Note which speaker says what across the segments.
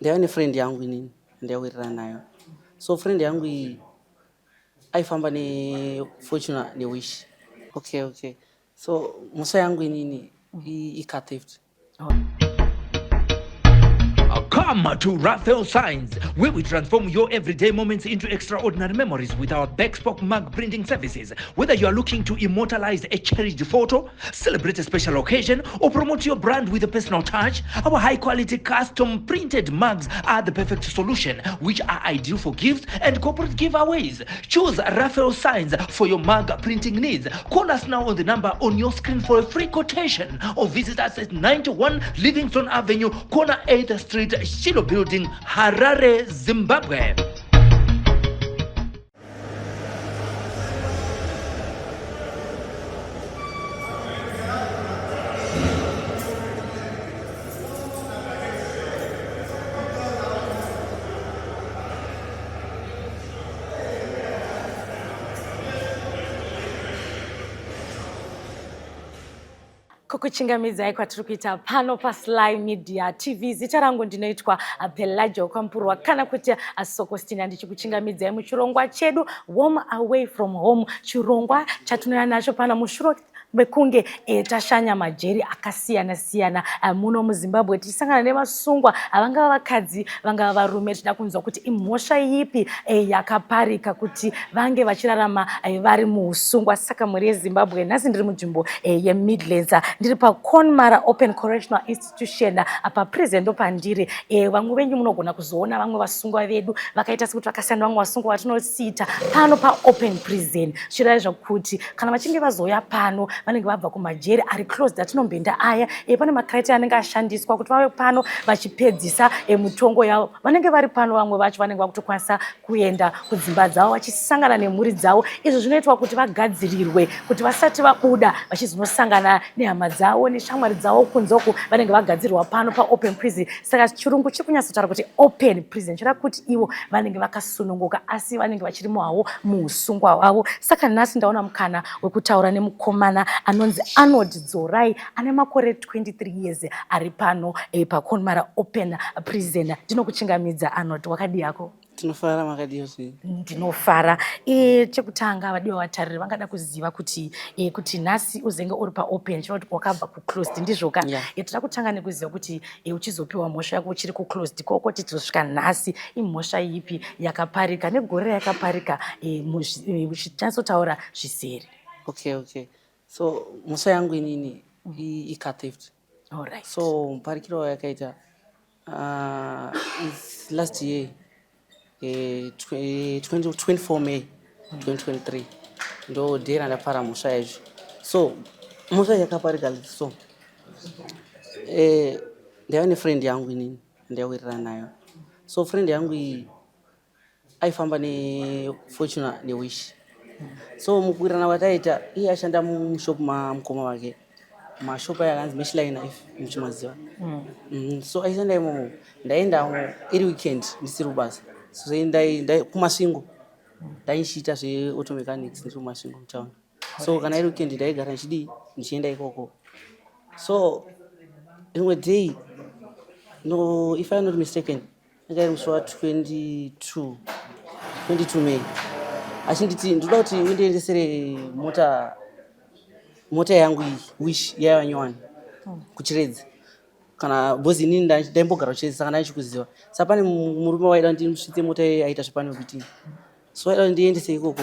Speaker 1: Ndaiva nefriend yangu inini ndaiwirirana nayo. So friend yangu iyi aifamba nefortuner newish. Okay, okay. So mhosva yangu inini icar theft.
Speaker 2: Come to Raphael Signs, where we transform your everyday moments into extraordinary memories with our bespoke mug printing services. Whether you are looking to immortalize a cherished photo, celebrate a special occasion, or promote your brand with a personal touch, our high quality custom printed mugs are the perfect solution, which are ideal for gifts and corporate giveaways. Choose Raphael Signs for your mug printing needs. Call us now on the number on your screen for a free quotation or visit us at 91 Livingston Avenue, corner 8th Street, Shiloh Building, Harare, Zimbabwe.
Speaker 3: Kukuchingamidzai kwatiri kuita pano paSly Media TV. Zita rangu ndinoitwa Pelagia Kwamupurwa kana kuti Sokostina, ndichikuchingamidzai muchirongwa chedu Home Away From Home, chirongwa chatinouya nacho pano mushure mekunge tashanya majeri akasiyana siyana muno muZimbabwe, tichisangana nevasungwa vangava vakadzi vangava varume, tichida kunzwa kuti imhosva ipi yakaparika kuti vange vachirarama vari muusungwa. Saka mhuri yeZimbabwe, nhasi ndiri munzvimbo yeMidlands, ndiri paConmara Open Correctional Institution, paprison ndopandiri. Vamwe venyu munogona kuzoona vamwe vasungwa vedu vakaita sekuti vakasiyana vamwe vasungwa vatinosiita pano paopen prison, zvichireva zvakuti kana vachinge vazouya pano vanenge vabva kumajeri ari closed atinomboenda aya. Pane macriteria anenge ashandiswa kuti vave pano vachipedzisa mutongo yavo. Vanenge vari pano vamwe vacho vanenge vakutokwanisa kuenda kudzimba dzavo vachisangana nemhuri dzavo. Izvo zvinoitwa kuti vagadzirirwe kuti vasati vabuda vachizonosangana nehama dzavo neshamwari dzavo kunze uku, vanenge vagadzirwa pano paopen prison. Saka chirungu chiri kunyatsotaura kuti open prison, chireva kuti ivo vanenge vakasununguka asi vanenge vachiri muhawo muusungwa hwavo. Saka nhasi ndaona mukana wekutaura nemukomana anonzi Arnold Dzorai, ane makore 23 years, ari pano paConmara Open Prison. Ndinokuchingamidza Arnold, wakadii hako?
Speaker 1: Tinofara, makadii sei?
Speaker 3: Ndinofara. Chekutanga, vadiwa vatariri vangada kuziva kuti nhasi uzenge uri paopen, chino kuti wakabva kuclosed, ndizvoka?
Speaker 1: Yeah.
Speaker 3: Tinoda kutanga nekuziva kuti uchizopiwa mhosva yako uchiri kuclosed koko tizosvika nhasi, imhosva ipi yakaparika negore rayakaparika, uchinyatsotaura zviseri?
Speaker 1: Okay. So mhosva yangu inini icar theft.
Speaker 3: Alright.
Speaker 1: So muparikiro wayakaita is last year, 24 May 2023 ndo day randapara mhosva yacho. So mhosva yakaparika, so ndaiva nefriend yangu inini ndaiwirirana nayo. So friend yangu iyi aifamba nefortuner newish. So mukuwirirana kwataita, iye ashanda mushop mamukoma vake, mashop aya akanzi Meshliner, if muchimaziva. So aishanda imomo, ndaendamo iri weekend ndisiri kubasa. So kuMasvingo ndaichiita zveauto mechanics, ndiri kuMasvingo mutown. So kana iri weekend ndaigara ndichidii, ndichienda ikoko. So rimwe day, no, if I'm not mistaken, inga iri musi wa22 22 May, achinditi ndoda kuti undiendesere mota yangu iyi, Wish yaiva nyowani, kuChiredzi kana, because inini ndaimbogara kuChiredzi, saka ndaichikuziva. Saka pane murume waida ndimusvitse mota iyoyo, aita zvepanel beating, so aida kuti ndiendese ikoko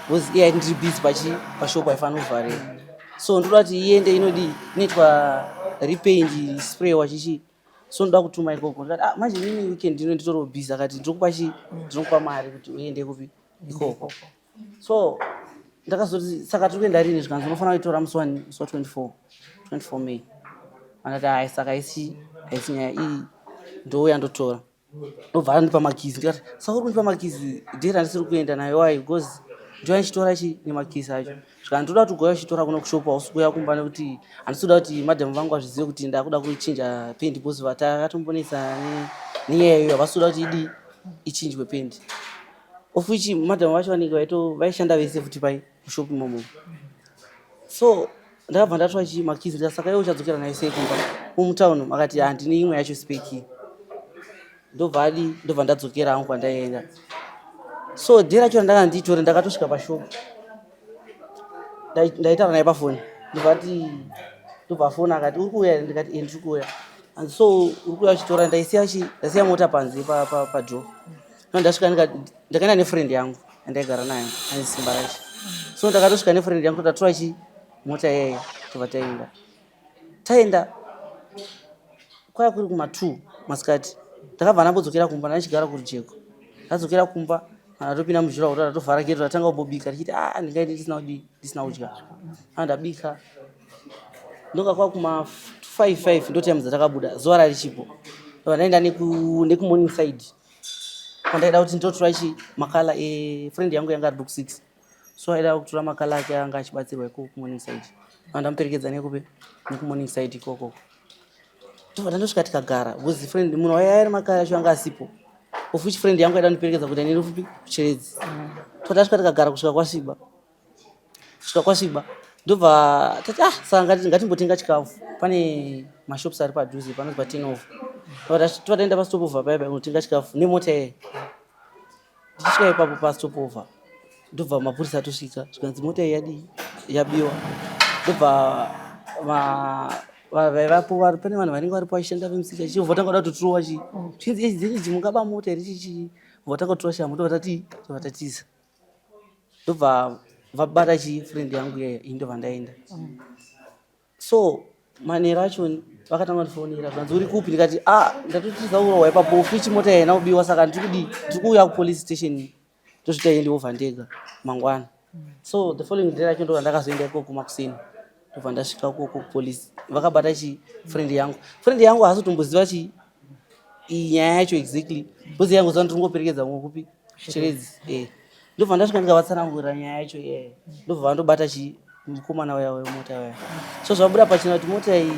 Speaker 1: because iye aiti ndiri busy pachi pashop, aifanira kuvharira. So ndoda kuti iende inodii, inoitwa repaint, spray wachichi, so ndoda kutuma ikoko. Ndikati, ah, manje inini weekend ino nditoriwo busy. Akati ndinokupa chi ndinokupa mari kuti uende kupi, ikoko. So ndakazoti, saka tiri kuenda rini? Zvikanzi unofanira kuitora musi wani, musi wa24 24 May. Andati, hai, saka haisi nyaya iyi, ndouya ndotora. Ndobva andipa makeys. Ndikati, saka uri kundipa makeys day randisiri kuenda nayo, why? Because ndiwa ndichitora chi nemakeys acho. Zvikanzi ndoda kuti ugouya uchitora kuno kushop, hausi kuuya kumba, nekuti handisi kuda kuti madhamu vangu vazvizive kuti ndakuda kuchinja pendi, because vatakatombonesana nenyaya iyoyo, havasi kuda kuti idii, ichinjwe pendi, of which madhamu vacho vanenge vaishanda vese futi pai kushop imomo. So ndakabva ndatora chi makeys. Ndikati, saka iwe uchadzokera nayo sei kumba mumutown? Akati, handine imwe yacho spare key. Ndobva adi, ndobva ndadzokera hangu kwandaienda. So day racho randanga ndiitore, ndakatosvika pashop, ndaitaura naye pafoni, ndobva ati, ndobva afona akati, "Uri kuuya here?" Ndikati, "E, ndiri kuuya." And so, "Uri kuuya uchitora?" Ndaisiya chi, ndasiya mota panze padoor. No, ndasvika, ndakaenda nefriend yangu yandaigara nayo, ane simba racho. So ndakatosvika nefriend yangu, tatora chi mota iyeye, tobva taenda. Taenda kwaya kuri kuma2 masikati. Ndakabva ndambodzokera kumba, ndaichigara kuRujeko. Ndadzokera kumba, ndatopinda muzhura kuti ndatovhara gate, ndatanga kumbobika ndichiti, "A, ndingaiti ndisina kudii, ndisina kudya." A, ndabika, ndonga kwa kuma 5 5, ndo time dzatakabuda, zuva rarichipo. Ndobva ndaenda nekuMorning Side, kwandaida kuti ndotora chi makala efriend yangu yanga ari book 6. So aida kutora makala ake anga achibatsirwa ikoko kuMorning Side. Ndamuperekedza nekupe nekuMorning Side ikoko. Tobva tandosvika, tikagara, because friend, munhu waiya ari makala acho anga asipo, of which friend yangu aida kundiperekedza kuti anende fupi kuChiredzi. Tobva tasvika, tikagara kusvika kwasviba. Kusvika kwasviba, ndobva tati, "Ah, saka ngatimbotenga chikafu." Pane mashops ari padhuze panonzi paTurnover. Tobva taenda paStopover paya paya kunotenga chikafu nemota iyeye. Ndichisvika ipapo paStopover, ndobva mapurisa atosvika, zvikanzi mota iyi yadii, yabiwa. Ndobva vaivapo pane vanhu vanenge varipo vachishanda vemusika, chichibva vatanga kuda kutotirowa chi, zvinzi, "Idzi dzenyu idzi, mungaba mota here?" Chichi vatanga kutora shamhu, ndobva tati, tobva tatiza. Ndobva vabata chi friend yangu iyaya, ini ndobva ndaenda. So manero acho vakatanga kundifonera, zvanzi, "Uri kupi?" Ndikati, "A, ndatotiza kurohwa ipapo, futi mota yaina kubiwa, saka ndiri kudii, ndiri kuuya kupolice station, tosvika handover ndega mangwana." So the following day racho ndobva ndakazoenda ikoko makuseni, ndobva ndasvika ikoko kupolice, vakabata chi friend yangu. Friend yangu haasi kutomboziva chi iyi nyaya yacho exactly, because yangu zuva ndiri kungoperekedza mumwe kupi, Chiredzi. Ndobva ndasvika, ndikavatsanangurira nyaya yacho iyeye, ndobva vandobata chi mukomana uya wemota uya. So zvabuda pachena kuti mota iyi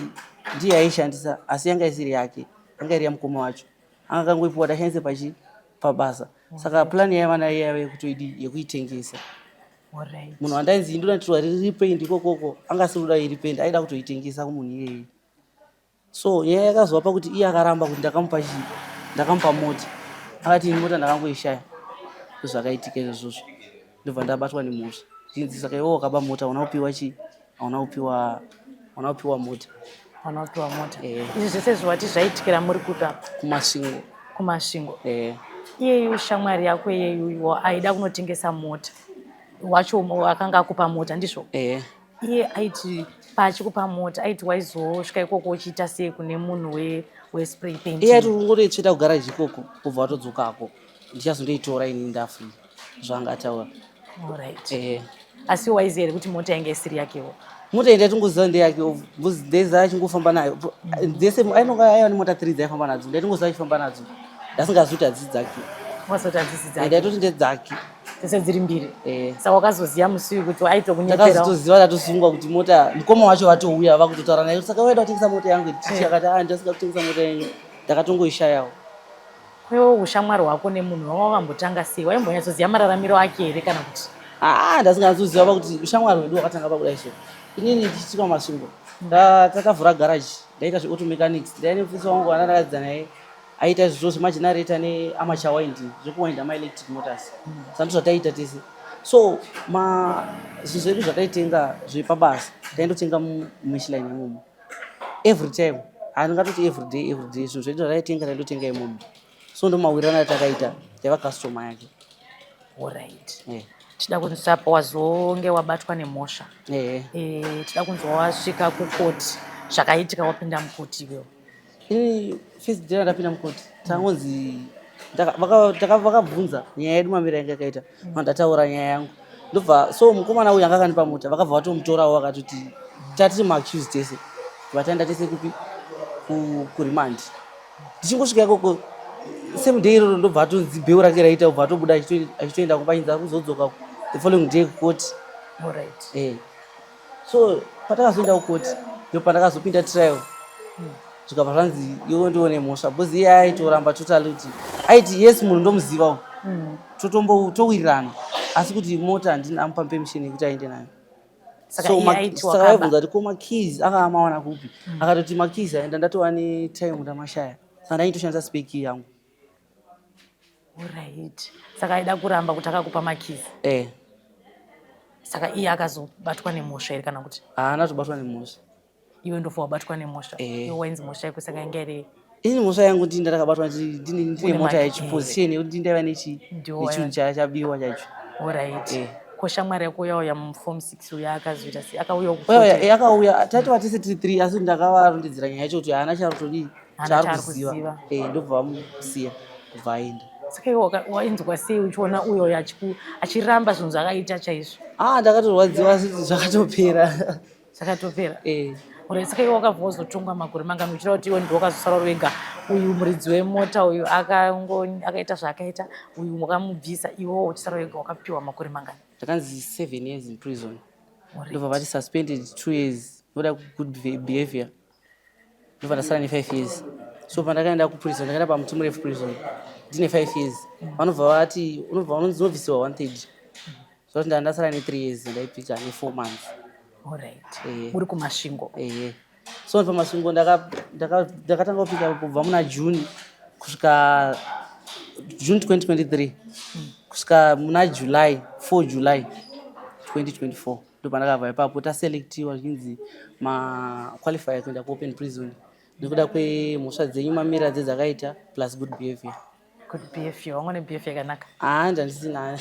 Speaker 1: ndiye yaishandisa, asi yanga isiri yake, yanga iri yamukoma wacho, anga akangoipiwa kuti ashandise pachi pabasa. Saka plan yaiva nayo yaiva yekutoidi, yekuitengesa. Munhu wandainzi ndoda nditorwa riri repaint ikokoko, anga asiri kuda iri paint, aida kutoitengesa kumunhu iyeye. So nyaya yakazova pakuti iye akaramba kuti ndakamupa chii, ndakamupa mota. Akati, "Ini mota ndakangoishaya." Ndozvakaitika izvozvozvo, ndobva ndabatwa nemhosva, chinzi, "Saka iwe wakaba mota, hauna kupiwa chii, hauna kupiwa mota."
Speaker 3: Hauna kupiwa mota.
Speaker 1: Eh.
Speaker 3: Izvi zvese zvawati zvaitikira muri kupi apa?
Speaker 1: KuMasvingo.
Speaker 3: KuMasvingo.
Speaker 1: Eh.
Speaker 3: Iyeyu shamwari yako iyeyu aida kunotengesa mota wacho, akanga akupa mota, ndizvo?
Speaker 1: Eh.
Speaker 3: Iye aiti paachikupa mota, aiti waizosvika ikoko uchiita sei kune munhu wespray painting?
Speaker 1: Iye aiti ungotoitsveta kugaraji ikoko, kubva watodzokako, ndichazondoitora ini ndafree, zvanga ataura.
Speaker 3: Alright.
Speaker 1: Eh.
Speaker 3: Asi waiziva here kuti mota yange isiri yakewo?
Speaker 1: Mota iyi ndaitongoziva ndeyake, because ndeiziva achingofamba nayo dzese. Ainonga aiva nemota three dzaifamba nadzo, ndaitongoziva achifamba nadzo, ndasingazivi kuti hadzisi dzake.
Speaker 3: Wasoti hadzisi dzake?
Speaker 1: Ndaitoti ndedzake.
Speaker 3: Dzese dziri mbiri?
Speaker 1: Eh.
Speaker 3: Saka wakazoziva musi uyu kuti aitokunyepera?
Speaker 1: Ndakazotoziva ndatosungwa kuti mota, mukoma wacho vatouya, vakutotaura naye, "Saka waida kutengesa mota yangu?" Tichi akati, "A, ndasika kutengesa mota yenyu, ndakatongoishayawo."
Speaker 3: Kwewo ushamwari hwako nemunhu wanga wakambotanga sei? Waimbonyatsoziva mararamiro ake here kana kuti?
Speaker 1: Aa, ndasinganyatsoziva pakuti ushamwari hwedu hwakatanga pakudai. So inini ndichisvika muMasvingo, takavhura garaji, ndaita zveauto mechanics. Ndaive nemufisi wangu wana ndakadzidza naye, aita izvozvo zvemagenerator nearmature winding, zvekuwinda maelectric motors. Saka ndozvataiita tese. So ma zvinhu zvedu zvataitenga zvepabasa, taindotenga muMeshline imomo every time. Handingatoti every day, every day. Zvinhu zvedu zvataitenga, taindotenga imomo. So ndomawirirano atakaita, taiva customer yake.
Speaker 3: Alright.
Speaker 1: Eh.
Speaker 3: Tida kunzwa wazonge wabatwa nemhosva.
Speaker 1: Eh.
Speaker 3: Tida kunzwa wasvika kukoti, zvakaitika wapinda mukoti iwewo.
Speaker 1: Ini first day randapinda mukoti, tangonzi vakabvunza nyaya yedu mamiro yanga yakaita. Ndataura nyaya yangu, ndobva, so mukomana uyu anga akandipa mota, vakabva vatomutorawo, vakatoti tatiri maaccused tese, vataenda tese kupi, kuremand. Ndichingosvika ikoko same day iroro, ndobva atonzi bail rake raita, ubva atobuda achitoenda kumba, achinzi ari kuzodzoka the following day kukoti. Eh. So patakazoenda kukoti, ndo pandakazopinda trial, zvikabva zvanzi iwe ndione mhosva, because iye aitoramba totally kuti, aiti, "Yes, munhu ndomuzivawo, totombo towirirana, asi kuti mota handina amupa permission yekuti aende nayo."
Speaker 3: Saka
Speaker 1: So
Speaker 3: iye aiti
Speaker 1: saka
Speaker 3: wakaba.
Speaker 1: vaibvunza kuti, "Ko makeys anga amawana kupi?" Akatoti, "Makeys aenda, ndatova netime ndamashaya, saka ndaitoshandisa spare key yangu."
Speaker 3: Alright. Saka aida kuramba kuti akakupa makeys.
Speaker 1: Eh.
Speaker 3: Saka iye akazobatwa nemhosva here kana kuti?
Speaker 1: Haana kutobatwa nemhosva.
Speaker 3: Iwe ndofa wabatwa nemhosva.
Speaker 1: Eh.
Speaker 3: Iwe wainzi mhosva yako saka inge iri
Speaker 1: Ini mhosva yangu ndini ndakabatwa ndine
Speaker 3: Une
Speaker 1: mota
Speaker 3: maki-
Speaker 1: yacho position yekuti ndaiva nechi
Speaker 3: Ndiwo
Speaker 1: nechinhu chabiwa chacho.
Speaker 3: Alright.
Speaker 1: Eh.
Speaker 3: Ko shamwari yako yauya muform 6 uya akazoita sei? Akauya
Speaker 1: Oya, oya, akauya taitova tese tiri three asi ndakavarondedzera nyaya yacho kuti haana chaari kutodii
Speaker 3: Haana
Speaker 1: chaari
Speaker 3: chaari
Speaker 1: kuziva.
Speaker 3: kuziva.
Speaker 1: Eh, ndobva vamusiya kubva aenda.
Speaker 3: Saka iwe wainzwa sei uchiona uyo achiramba zvinhu zvakaita chaizvo?
Speaker 1: Ah, ndakatorwadziwa asi zvakatopera.
Speaker 3: Zvakatopera.
Speaker 1: Eh.
Speaker 3: Alright, saka iwe wakabva wazotongwa makore mangani uchireva kuti iwe ndiwe wakazosara uri wega uyu muridzi wemota uyu akaita zvaakaita uyu wakamubvisa iwewo uchisara wega wakapiwa makore mangani?
Speaker 1: Ndakanzi 7 years in prison. Ndobva vati suspended 2 years noda good behavior. Ndobva ndasara ne5 years. So pandakaenda kuprison ndakaenda pamuti murefu prison ndine 5 years. Vanobva vati unobva unonzi unobvisiwa one third. Zvoti ndasara ne3 years ndaipika ne4 months.
Speaker 3: Alright.
Speaker 1: Eh.
Speaker 3: Uri kuMasvingo.
Speaker 1: Ehe. So paMasvingo ndakatanga kupika kubva muna June kusvika June 2023 kusvika muna July 4 July 2024 ndopandakabva ipapo taselectiwa zvichinzi maqualify kuenda kuopen prison nekuda kwemhosva dzenyu mamira dzedzakaita plus good behavior.
Speaker 3: Good behavior, wanga nebehavior yakanaka.
Speaker 1: Haa, ndandisina.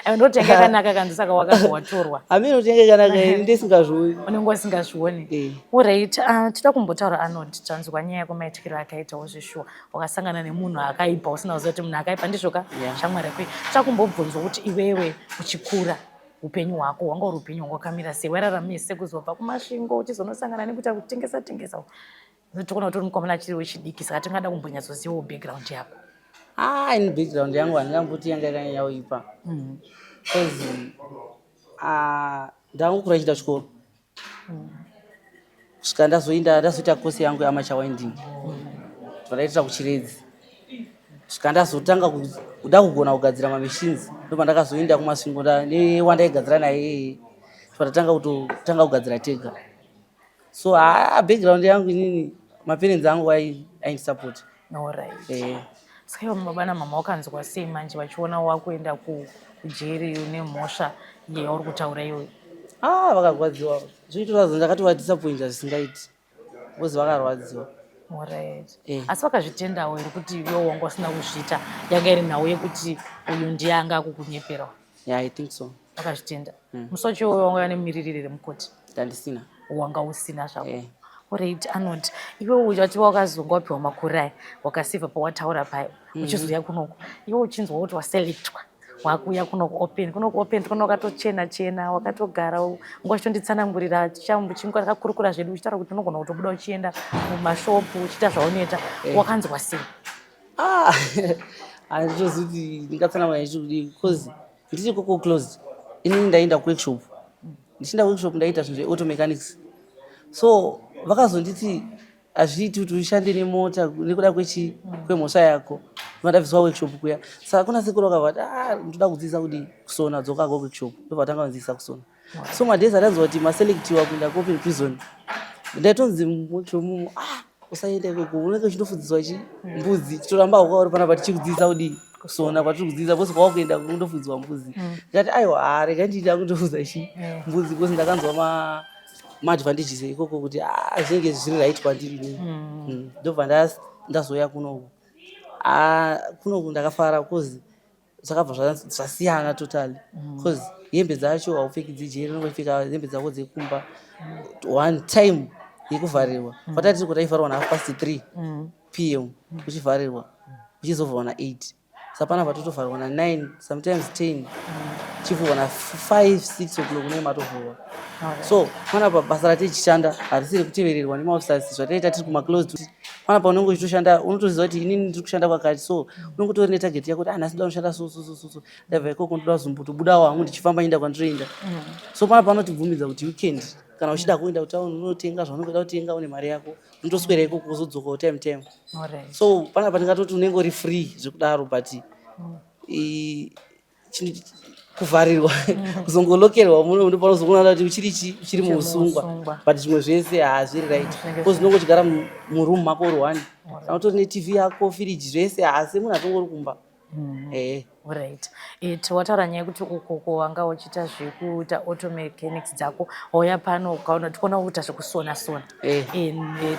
Speaker 3: Aiwa, ndoti yanga yakanaka kanzi saka wakabva watorwa.
Speaker 1: Hamene kuti yanga yakanaka here, ndisingazvioni.
Speaker 3: Unenge usingazvioni.
Speaker 1: Eh.
Speaker 3: Alright, toda kumbotaura Arnold, tanzwa nyaya yako maitikiro akaitawo zveshuwa. Wakasangana nemunhu akaipa usina kuziva kuti munhu akaipa ndizvo ka?
Speaker 1: Yeah.
Speaker 3: Shamwari yako. Toda kumbobvunzwa kuti iwewe uchikura upenyu hwako hwanga uri upenyu hwanga wakamira sei? Wairaramei sekuzobva kuMasvingo uchizonosangana nekuita kutengesa tengesa. Tinoona kuti uri mukomana achiri wechidiki saka tingada kumbonyatsozivawo background yako.
Speaker 1: Ah, ini background yangu handingamboti yanga yakanyanya kuipa. Because ah, ndangokura ndichiita chikoro. Kusvika ndazoenda ndazoita kosi yangu yearmature winding. Zvandaiitira kuChiredzi. Kusvika ndazotanga kuda kugona kugadzira mamachines ndopandakazoenda kuMasvingo newandaigadzira naye iyeye. Ndopandatanga kutotanga kugadzira tega. So haa, background yangu inini maparents angu aindisupport.
Speaker 3: Alright.
Speaker 1: Eh.
Speaker 3: Saka iwe baba namama wakanzwa sei manje vachiona wakuenda kujeri nemhosva yauri kutaura iyoyo?
Speaker 1: Ah, vakarwadziwa. Zvoitoratidza ndakatovadisappointa zvisingaiti. Because vakarwadziwa.
Speaker 3: Alright.
Speaker 1: Eh.
Speaker 3: Asi vakazvitendawo here kuti iwe wanga usina kuzviita yanga iri nhau yekuti uyu ndiye anga akukunyepera?
Speaker 1: Yeah, I think so.
Speaker 3: Vakazvitenda. Musi wacho iwoyo wanga nemiririri remukoti?
Speaker 1: Ndandisina.
Speaker 3: Wanga usina zvako.
Speaker 1: Eh.
Speaker 3: Alright, Arnold, iwe uchati wakazonga wapiwa makore aya wakasevha pawataura paya uchizoya kunoku iwe uchinzwa kuti waselectwa wakuuya kunoku open kunoku open kuno wakatochena chena wakatogara unga uchitonditsanangurira chingwa takakurukura zvedu uchitaura kuti unogona kutobuda uchienda mumashopu uchiita zvaunoita wakanzwa sei?
Speaker 1: Ah, handitozivi kuti ndingatsanangura ndichikudii because ndiri koko closed. Inini ndaenda kuworkshop. Ndichienda kuworkshop ndaita zvinhu zveauto mechanics. So vakazonditi hazviiti kuti ushande nemota nekuda kwechi kwemhosva yako. Ndabviswa workshop kuya. Saka kuna sekuru vakabva vati ah, ndoda kudzidzisa kudii kusona dzoka ko workshop. Ndobva vatanga kundidzidzisa kusona. So madays atanzwa kuti maselectiwa kuenda kuopen prison ndaitonzi muworkshop mumu ah, usaenda ikoko unenge uchindofudziswa chi mbudzi chitoramba uka uri panapa tichikudzidzisa kudii kusona kwatiri kudzidzisa because kwawakuenda kundofudzwa mbudzi. Ndikati aiwa, haa, rega ndiita kundofudza chi mbudzi because ndakanzwa maadvantages ikoko kuti ah, zvinenge zviri right kwandiri inini. Ndobva ndazouya kunoku. Ah, kunoku ndakafara because zvakabva zvasiyana totally because hembe dzacho haupfeki dzejeri, unongopfeka hembe dzako dzekumba. One time yekuvharirwa kwatati tiri taivharirwa na 3:30 p.m. uchivharirwa uchizovharwa na8. Saka panapa totovharirwa na9, sometimes 10, chivhurwa na5 6 o'clock unenge matovhurwa. So panapa basa ratichishanda harisiri kutevererwa nemaofficers zvataita tiri kumaclosed. Panapa unenge uchitoshanda unotoziva kuti inini ndiri kushanda kwakati, so unenge utori netarget yako kuti ah, nhasi ndoda kushanda so so so so so, ndabva ikoko ndoda kuzombotobudawo hangu ndichifamba ndienda kwandinoenda. So panapa panotibvumidza kuti weekend kana uchida kuenda kutauni unotenga zvaunenge uchida kutenga une mari yako, unotoswera ikoko wozodzokawo time time. So panapa ndingatoti unenge uri free zvekudaro, but kuvharirwa kuzongolokerwa muno ndopanozoona kuti uchiri chi uchiri muusungwa.
Speaker 3: Muusungwa.
Speaker 1: But zvimwe zvese hazviri right
Speaker 3: Zvinenge
Speaker 1: because unenge uchigara muroom mako uri one, kana utori neTV yako, firiji, zvese, hasi munhu atongori kumba. Ehe.
Speaker 3: Right. Wataura nyaya yekuti ukoko wanga uchiita zvekuita auto mechanics dzako, wauya pano ukaona tikuona kuita zvekusona sona.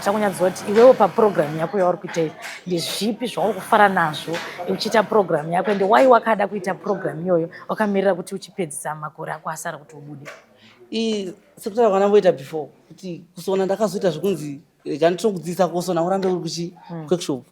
Speaker 3: Takunyatsoziva kuti iwewe paprogram yako yauri kuita iyi ndezvipi zvauri kufara nazvo uchiita program yako, ende wai wakada kuita program iyoyo wakamirira kuti uchipedzisa makore ako asara kuti ubude?
Speaker 1: Sekutaura kwandamboita before kuti kusona ndakazoita zvekunzi rega nditokudzidzisa kusona urambe uri kuchi workshop,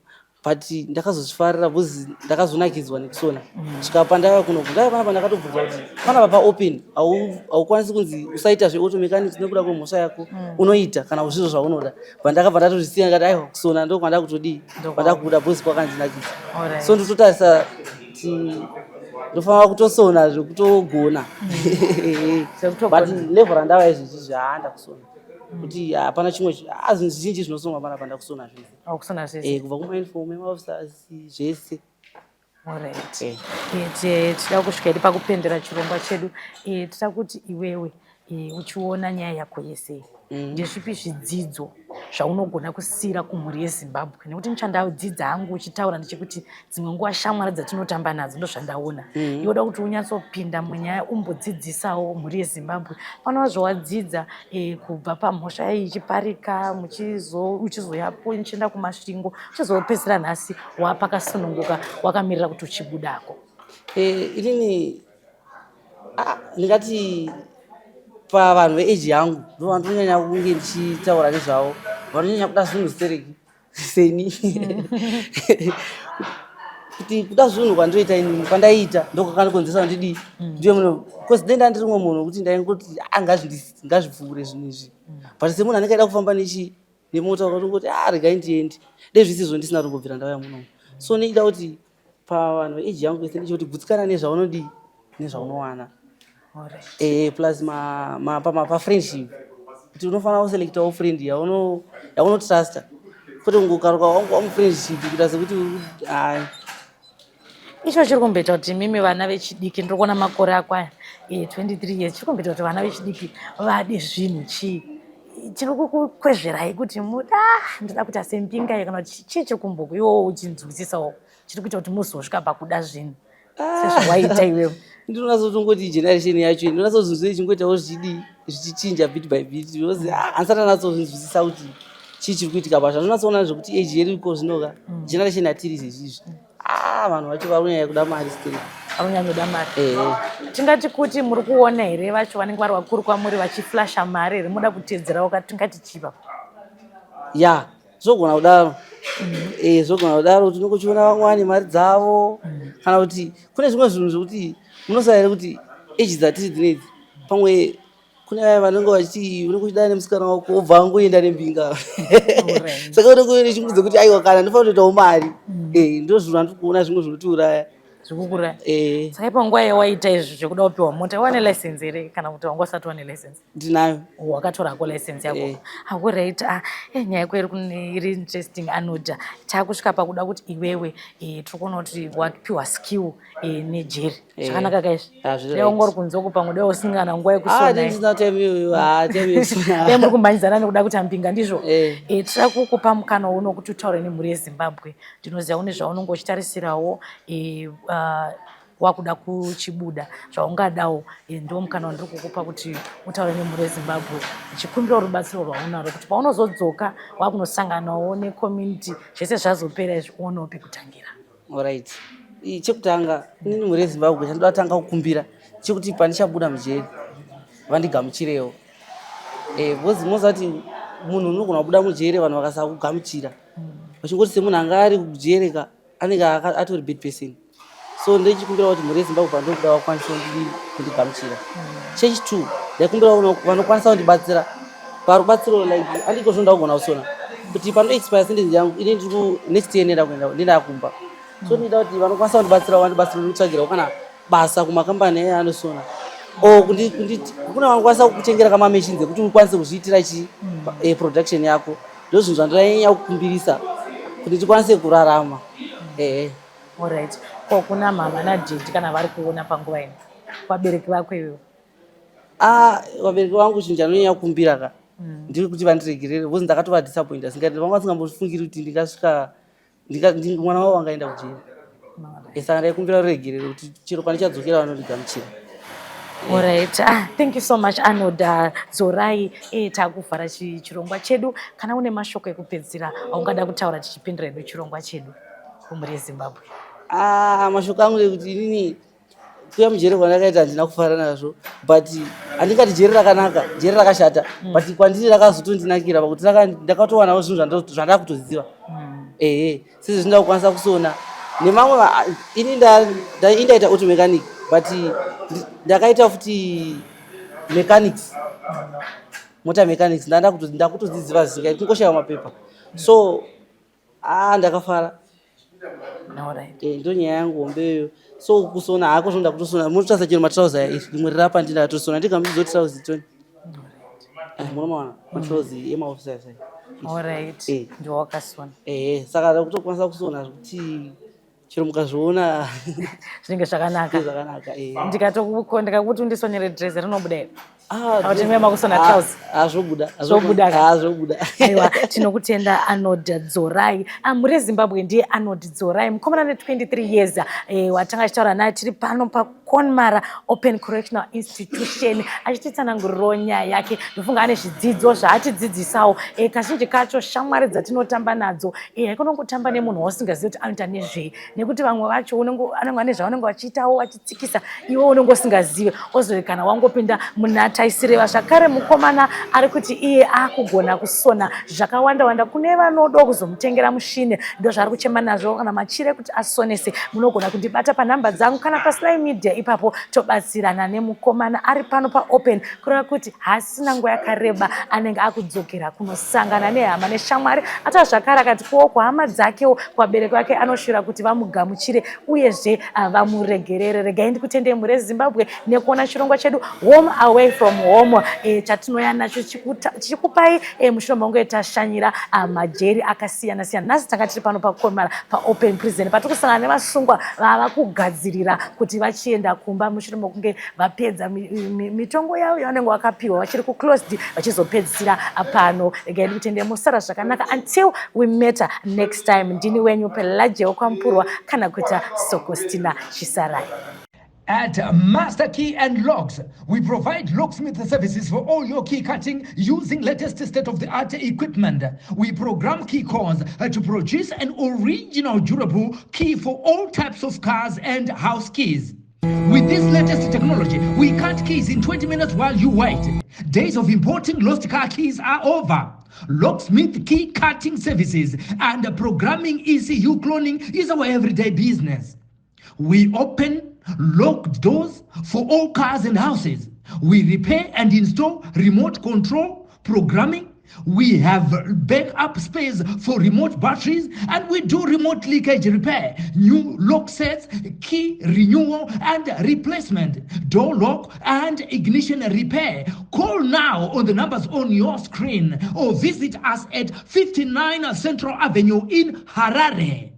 Speaker 1: but ndakazozvifarira because ndakazonakidzwa nekusona svika pandava kuno. Ndava panapa ndakatobvunzwa kuti panapa paopen haukwanisi kunzi usaita zveauto mechanics nekuda kwemhosva yako, unoita kana zvizvo zvaunoda. But ndakabva ndatozvisiya, ndikati aiwa, kusona ndo kwanda kutodii, kwandakuda because kwakandinakidza. So ndototarisa kuti ndofanira kutosona zvekutogona, but level randava izvezvizvi haanda kusona kuti hapana chimwe zvinhu zvizhinji zvinosonwa panapa, ndakusona zvese.
Speaker 3: Wakusona zvese.
Speaker 1: Kubva kumauniform emaofficers zvese.
Speaker 3: Alright. Tida kusvika iri pakupendera chirongwa chedu. Tida kuti iwewe uchiona nyaya yako yese, ndezvipi zvidzidzo zvaunogona kusiyira kumhuri yeZimbabwe? Nekuti nichandadzidza hangu uchitaura ndechekuti dzimwe nguva shamwari dzatinotamba nadzo, ndo zvandaona. Yoda kuti unyatsopinda munyaya, umbodzidzisawo mhuri yeZimbabwe panova zvawadzidza kubva pamhosva iyi ichiparika, uchizoyapo uchienda kuMasvingo, uchizopedzisira nhasi wapakasununguka, wakamirira kuti uchibudako.
Speaker 1: Inini ndingati pavanhu veage yangu ndo vandinonyanya kunge ndichitaura nezvavo, vanonyanya kuda zvinhu zitereki seni, kuti kuda zvinhu kwandinoita inini, kwandaiita ndokwakandikonzesa ndidii ndiye munhu, because dai ndandiri mumwe munhu wekuti ndaingoti "Ah, ngazvipfuure zvinhu izvi," but semunhu anenge aida kufamba nechi nemota, ukatongoti a regai ndiende, dai zvisizvo ndisina tombobvira ndauya munomu. So neida kuti pavanhu veage yangu vese ndechekuti gutsikana nezvaunodii, nezvaunowana. Plus pafriendship, kuti unofanira kuselectawo friend yaunotrusta, kwete kungokaruka wangu wamufriendship kuita sekuti hai.
Speaker 3: Icho chiri kumboita kuti mimi vana vechidiki, ndiri kuona makore ako aya, 23 years, chiri kumboita kuti vana vechidiki vade zvinhu chii? Chiri kukukwezverai kuti muda ndoda kuita sembinga iyo, kana kuti chii chiri kumboku iwowo uchinzwisisawo chiri kuita kuti muzosvika pakuda zvinhu sezvawaita iwewe?
Speaker 1: Ndinonatsotongoti generation yacho ndinonatsozvinzwa ichingoitawo zvichidii, zvichichinja bit by bit, because handisati anatsozvinzwisisa kuti chii chiri kuitika pa zvandinatsoona zvekuti age yedu iko zvinoka, generation yatiri izvezvizvi, ah, vanhu vacho vari kunyanya kuda mari still.
Speaker 3: Vanonyanyoda mari. Tingati kuti muri kuona here vacho vanenge vari vakuru kwamuri vachiflasha mari here, muda kuteedzerawo ka? Tingati chiva?
Speaker 1: Ya, zvogona kudaro. Zvogona kudaro kuti unenge uchiona vamwe vane mari dzavo, kana kuti kune zvimwe zvinhu zvekuti munoziva here kuti age dzatiri dzinedzi, pamwe kune vaya vanenge vachiti unenge uchidana nemusikana wako, wobva angoenda nembinga, saka unenge uine chingudze kuti aiwa, kana ndinofanira kutoitawo mari. Ndo zvinhu zvandiri kuona zvimwe zvinotiuraya.
Speaker 3: Zvikukuraya. Saka ipa nguva yawaita izvi zvekuda kupiwa mota, wane license here kana kuti wanga usati wane license?
Speaker 1: Ndinayo.
Speaker 3: Wakatora hako license yako?
Speaker 1: Eh.
Speaker 3: Alright. Ah, nyaya yako iri interesting. Anoda takusvika pakuda kuti iwewe, tiri kuona kuti wapiwa skill nejeri. Zvakanaka kaizvi?
Speaker 1: Ah, zviri
Speaker 3: Dai wanga uri kunze uko, pamwe dai usingana nguva
Speaker 1: Ah,
Speaker 3: yekusona.
Speaker 1: ndisina time iyoyo. Ah, time yekusona.
Speaker 3: Dai muri kumhanyidzana nekuda kuti ambinga ndizvo. Tira kukupa mukana uno kuti utaure nemhuri yeZimbabwe. Ndinoziva une zvaunonge uchitarisirawo, wakuda kuchibuda, zvaungadawo. Ndo mukana wandiri kukupa kuti utaure nemhuri yeZimbabwe, uchikumbirawo rubatsiro rwaunaro kuti paunozodzoka wakunosanganawo necommunity, zvese zvazopera izvi, uonewo pekutangira.
Speaker 1: Alright. Chekutanga, inini mhuri yeZimbabwe chandoda kutanga kukumbira chekuti pandichabuda mujeri vandigamuchirewo, because munoziva kuti munhu unogona kubuda mujeri vanhu vakasakugamuchira, vachingoti semunhu anga ari kujere ka, anenge atori bad person. So ndechikumbira kuti mhuri yeZimbabwe pandobuda vakwanise kundigamuchira. Chechi two, ndaikumbira vanokwanisa kundibatsira parubatsiro, like andiko zvino ndakugona kusona, kuti pano expire sentence yangu ini ndiri next year ndenda kuenda, ndenda kumba. So ndinoda kuti vanokwanisa kundibatsira vandibatsira kutsvagirawo kana basa kumakambani aya anosona, or kuna vanokwanisa kukutengera kamamachines ekuti ukwanise kuzviitira chi production yako. Ndo zvinhu zvandinonyanya kukumbirisa kuti tikwanise kurarama, ehe.
Speaker 3: Alright. Ko kuna mama nadaddy kana vari kuona panguva ino, vabereki vako iwewe?
Speaker 1: Ah, vabereki vangu, chinhu chandinonyanya kukumbira ka ndiri kuti vandiregerere, because ndakatovadisappointa singati vanga vasingambofungiri kuti ndingasvika mwana wavo angaenda kujeri. Saka ndaikumbira ruregerero kuti chero pandichadzokera vanondigamuchira.
Speaker 3: Alright. Ah, thank you so much, Arnold Dzorai. Takuvhara chirongwa chedu. Kana une mashoko ekupedzisira aungada kutaura tichipindira hedu chirongwa chedu kumhuri yeZimbabwe.
Speaker 1: Ah, mashoko angu ekuti inini kuya mujeri kwandakaita handina kufara nazvo, but handingati jeri rakanaka, jeri rakashata, but kwandiri rakazotondinakira pakuti ndakatowanawo zvinhu zvandakutoziva. Ehe, sezvo ndakukwanisa kusona nemamwe ini indaita auto mechanic, but ndakaita futi mechanics, mota mechanics. Ndakutodzidziva zvinga kungoshayiwa mapepa, so ah, ndakafara. Ndo nyaya yangu hombeyo. So kusona hako zvo ndakutosona, munotarisa chero matrauza aya, iri rimwe rirapa ndindatosona ndigamuchidzo trauzi toni. Munomaona matrauzi emaofficers aya.
Speaker 3: Ndiwo wakasona.
Speaker 1: Ehe, saka ndakutokwanisa kusona zvekuti chero mukazviona
Speaker 3: zvinenge zvakanaka.
Speaker 1: Zvakanaka, eh.
Speaker 3: Ndikakuti undisonere dress, rinobuda here?
Speaker 1: Ah,
Speaker 3: Kuti mwe makusona trousers?
Speaker 1: Ah, zvobuda.
Speaker 3: Zvobuda ka?
Speaker 1: Ah, zvobuda.
Speaker 3: Aiwa, tinokutenda, Arnold Dzorai. Ah, mhuri yeZimbabwe, ndiye Arnold Dzorai, mukomana ne23 years, watanga achitaura naye tiri pano paConmara Open Correctional Institution, achititsanangurirawo nyaya yake. Ndofunga ane zvidzidzo zvaatidzidzisawo. Kazhinji kacho shamwari dzatinotamba nadzo, haikonongotamba nemunhu wausingazivi kuti anoita nezvei, nekuti vamwe vacho anenge ane zvavanenge vachiitawo vachitsikisa, iwe unenge usingazive, ozoekana wangopinda muna taisireva. Zvakare mukomana ari kuti iye akugona kusona zvakawanda wanda. Kune vanoda kuzomutengera mushini, ndo zvaari kuchema nazvo, kana machira ekuti asonese, munogona kundibata panhamba dzangu kana paSly Media ipapo, tobatsirana nemukomana ari pano paopen. Kureva kuti haasisina nguva yakareba, anenge akudzokera kunosangana nehama neshamwari. Ata zvakare akati kuwo kuhama dzakewo, kuvabereki vake, anoshuvira kuti vamugamuchire uyezve vamuregerere. Regai ndikutendei, mhuri yeZimbabwe, nekuona chirongwa chedu Home Away from Home, chatinoya nacho tichikupai mushure maunge tashanyira majeri akasiyana siyana. Nhasi tanga tiri pano paConmara paopen prison, patiri kusangana nevasungwa vava kugadzirira kuti vachienda kumba mushure mekunge vapedza mitongo yavo yavanenge vakapiwa vachiri kuclosed, vachizopedzisira pano. Regai ndikutende, musara zvakanaka. Until we meet next time, ndini wenyu Pelageo Kwampurwa kana kuita Sokostina Chisarai.
Speaker 2: At Master Key and Locks, we provide locksmith services for all your key cutting using latest state of the art equipment. We program key codes to produce an original durable key for all types of cars and house keys. With this latest technology, we cut keys in 20 minutes while you wait. Days of importing lost car keys are over. Locksmith key cutting services and programming ECU cloning is our everyday business. We open locked doors for all cars and houses. We repair and install remote control programming. We have backup space for remote batteries and we do remote leakage repair, new lock sets, key renewal and replacement, door lock and ignition repair. Call now on the numbers on your screen or visit us at 59 Central Avenue in Harare.